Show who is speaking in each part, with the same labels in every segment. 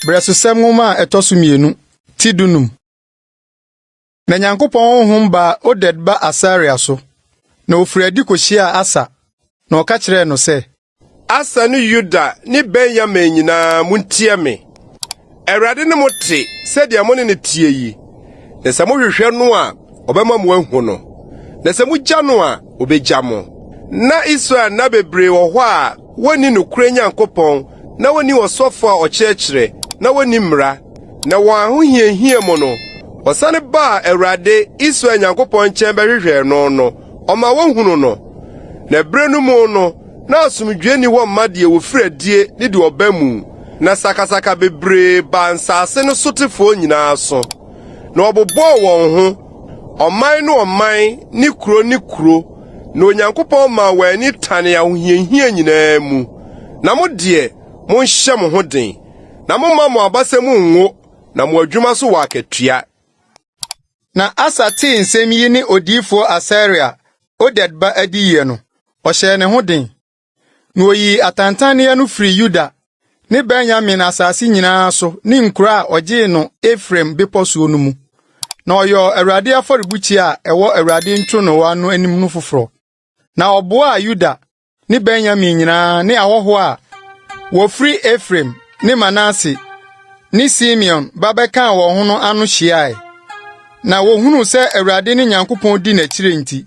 Speaker 1: Berɛsosɛm Nwoma a ɛtɔ so mienu, ti dunum. Na Nyankopɔn honhom baa Oded ba Asaria so, na ofii adi kohyiaa Asa, na ɔka kyerɛɛ no sɛ.
Speaker 2: Asa ne Yuda ne Benyamin nyinaa, muntie me! Awurade ne mo te sɛdeɛ mo ne no teɛ yi, na sɛ mohwehwɛ no a, ɔbɛma mo ahu no, na sɛ mugya no a, obegya mo. Ná Israel nna bebree wɔ hɔ a wonni nokorɛ Nyankopɔn na wonni ɔsɔfo a ɔkyerɛkyerɛ na wonni mmara. Na wɔn ahohiahia mu no, wɔsane baa Awurade, Israel Nyankopɔn nkyɛn bɛhwehwɛɛ no no, ɔma wohunuu no. Na bere no mu no, na asomdwoe nni hɔ mma deɛ wɔfiri adie ne deɛ ɔba mu, na sakasaka bebree baa nsase no sotefoɔ nyinaa so. Na wɔbobɔɔ wɔn ho, ɔman ne ɔman ne kuro ne kuro, na Onyankopɔn maa wɔn ani tanee ahohiahia nyinaa mu. Na mo deɛ, monhyɛ mo ho den, na momma mo abasa mu nnwo, na mo adwuma so wɔ akatua.
Speaker 1: Na Asa tee nsɛm yi ne odiyifo Asaria, Oded ba adiyie no, ɔhyɛɛ ne ho den. Na oyii atantanneɛ no firii Yuda ne Benyamin asase nyinaa so ne nkuro a ɔgyee no Efraim bepɔ soɔ no mu. Na ɔyɔɔ Awurade afɔrebukyia a ɛwɔ Awurade ntwonoowa no anim no foforɔ. Na ɔboaa Yuda ne Benyamin nyinaa ne ahɔho a wɔfiri Efraim ne Manase ne Simeon ba bɛkaa wɔn ho no ano hyiae. Na wohunuu sɛ Awurade ne Nyankopɔn di n'akyiri nti,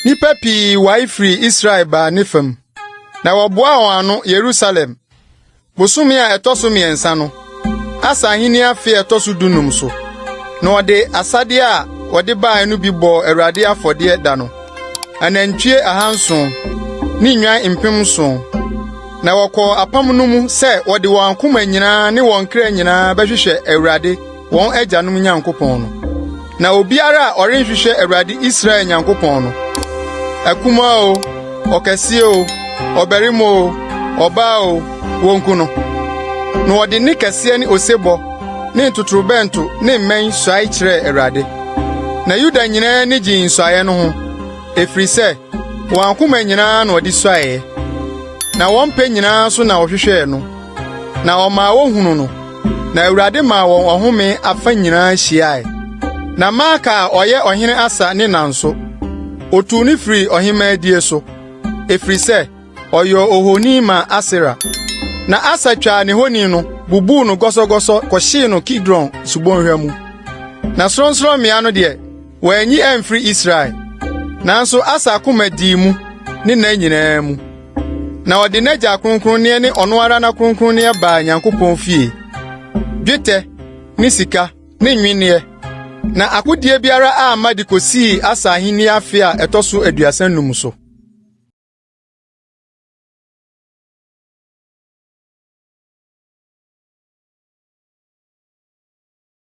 Speaker 1: nnipa pii wae firii Israel baa ne fam. Na wɔboaa wɔn ano Yerusalem, bosome a ɛtɔ so mmiɛnsa no, Asa ahenni afe a ɛtɔ so dunum so. Na wɔde asadeɛ a wɔde bae no bi bɔɔ Awurade afɔdeɛ da no, anantwie ahanson ne nnwan 7,000. Na wɔkɔɔ apam no mu sɛ wɔde wɔn akoma nyinaa ne wɔn kra nyinaa bɛhwehwɛ Awurade wɔn agyanom Nyankopɔn no. Na obiara a ɔrenhwehwɛ Awurade Israel Nyankopɔn no, akumaa o, ɔkɛseɛ o, ɔbarima o, ɔbaa o, wonku no. Na wɔde nne kɛseɛ ne osebɔ ne ntotorobɛnto ne mmɛn suae kyerɛɛ Awurade. Na Yuda nyinaa ani gyee nsuaeɛ no ho, ɛfiri sɛ wɔn akoma nyinaa na wɔde suaeɛ, na wɔn pɛ nyinaa so na wɔhwehwɛɛ no. Na ɔmaa wohunuu no, na Awurade maa wɔn ɔhome afa nyinaa hyiae. Na Maaka a ɔyɛ ɔhene Asa ne na nso, otuu no firii ɔhemmaadie so, ɛfiri sɛ ɔyɔɔ ohoni maa Asera. Na Asa twaa ne honi no, bubuu no gɔsɔgɔsɔ kɔhyee no Kidron subonhwa mu. Na sorɔnsorɔmmea no deɛ, wɔanyi amfiri Israel. Nanso Asa akoma dii mu ne nna nyinaa mu. Na ɔde n'agya akronkronneɛ ne ɔno ara n'akronkronneɛ baa Nyankopɔn fie, dwetɛ ne sika ne nnwinneɛ. Na akodie biara amma de kosii Asa ahenni afe a ɛtɔ so 35 so.